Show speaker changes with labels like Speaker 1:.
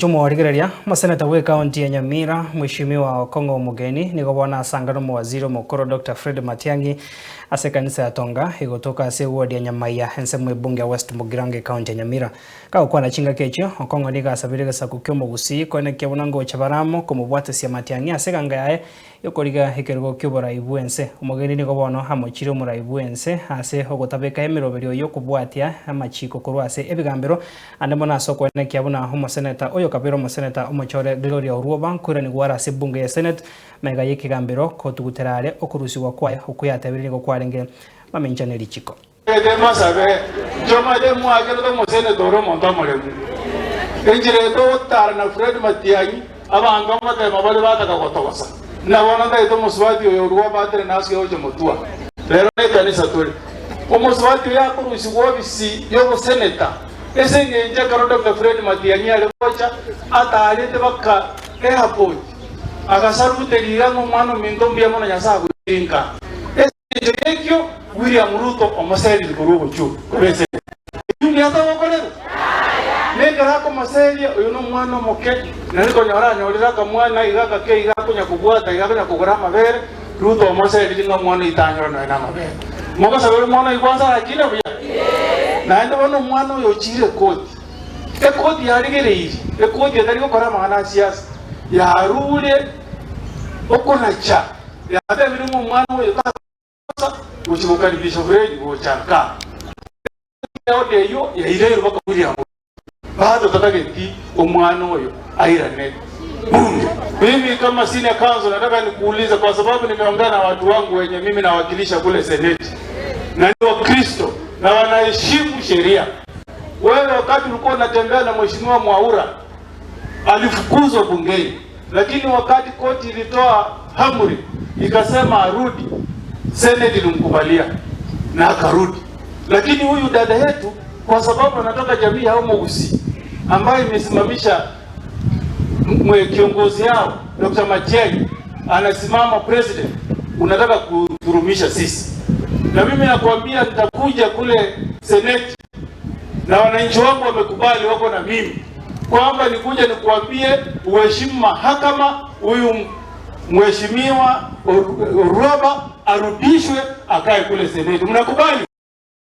Speaker 1: Inche omorigereria, omoseneta bw'ecounty ya Nyamira, Mweshimiwa Okong'o Omogeni, nigo bono asangana omowaziri omokoro Doctor Fred Matiang'i ase ekanisa ya Tonga egotoka ase eward ya Nyamaiya ensemo ebunge ya West Mugirango ecounty ya Nyamira. Kagokwana chingaki echio, Okong'o nigo asabire egesaku ki'omogusii koenekia buna ngocha bare amo komobwatesia Matiang'i ase eganga yaye Y'okoriga ekerogo ki'oborai bw'ense. Omogeni nigo bono amochire omorai bw'ense ase ogotabeka emeroberio y'okobwatia amachiko korwa ase ebigambero, ande mono ase okoenekia buna omoseneta oyo kabere omoseneta omochore Gloria Orwoba nkoiranigwa are ase ebunge ya Senate magega y'ekegambero kotugutera are okorusigwa kwaye okwo yatebirie nigo kwarenge mamincha ne richiko.
Speaker 2: Ete mosabe, inche omanyete mwacherete omoseneta ore omonto omoremu. Enchera eye togotara na Fred Matiang'i, abanto ngotema bare bataka gotogosa. Buna bono ntagete omosubati oyo orwa obatire nasuke gocha motua. Rero nekanisa tore. Omosubati oyo akorusigwa obisi y'oboseneta ase engencho ekero Doctor Fred Matiang'i are gocha atarete baka airport agasaruta riira ng'a omwana ominto mbuya mono Nyasae agochire inka. Engencho y'ekio, William Ruto omoseriri korwa obochio korwa esegi. Eyio mbuya togokorerwa? Nekero akomoseria, oyo nomwana omoke, nari konyora anyorire akamwana iga agake iga akonya kobwata iga akonya kogora amabere, Ruto omoseriri ng'a omwana oyo tanyora nonya namabere. Mogosabera omwana oyo kwanza arakine buya? Naende bono omwana oyo ochire ekoti, ekoti yarigereiri, ekoti etari gokora amang'ana a siasa, yarure okonacha. Yatebire ng'a omwana oyo tagosa gochia gokaribisha Fred gocha nka. Eoda eyio yaireirwe baka William Ruto. Bado tatageti omwana oyo airane bunge. Mimi kama senior counsel nataka nikuulize kwa sababu nimeongea na watu wangu wenye mimi nawakilisha kule seneti na ni Wakristo na wanaheshimu sheria. Wewe wakati ulikuwa unatembea na Mheshimiwa Mwaura alifukuzwa bungeni, lakini wakati koti ilitoa amri ikasema arudi, seneti ilimkubalia na akarudi. Lakini huyu dada yetu kwa sababu anatoka jamii ya Omogusii ambayo imesimamisha kiongozi yao Dr. Matiang'i anasimama president, unataka kuturumisha sisi. Na mimi nakwambia nitakuja kule seneti na wananchi wangu wamekubali, wako na mimi kwamba nikuja nikuambie uheshimu mahakama, huyu mheshimiwa Orwoba arudishwe akae kule seneti. Mnakubali?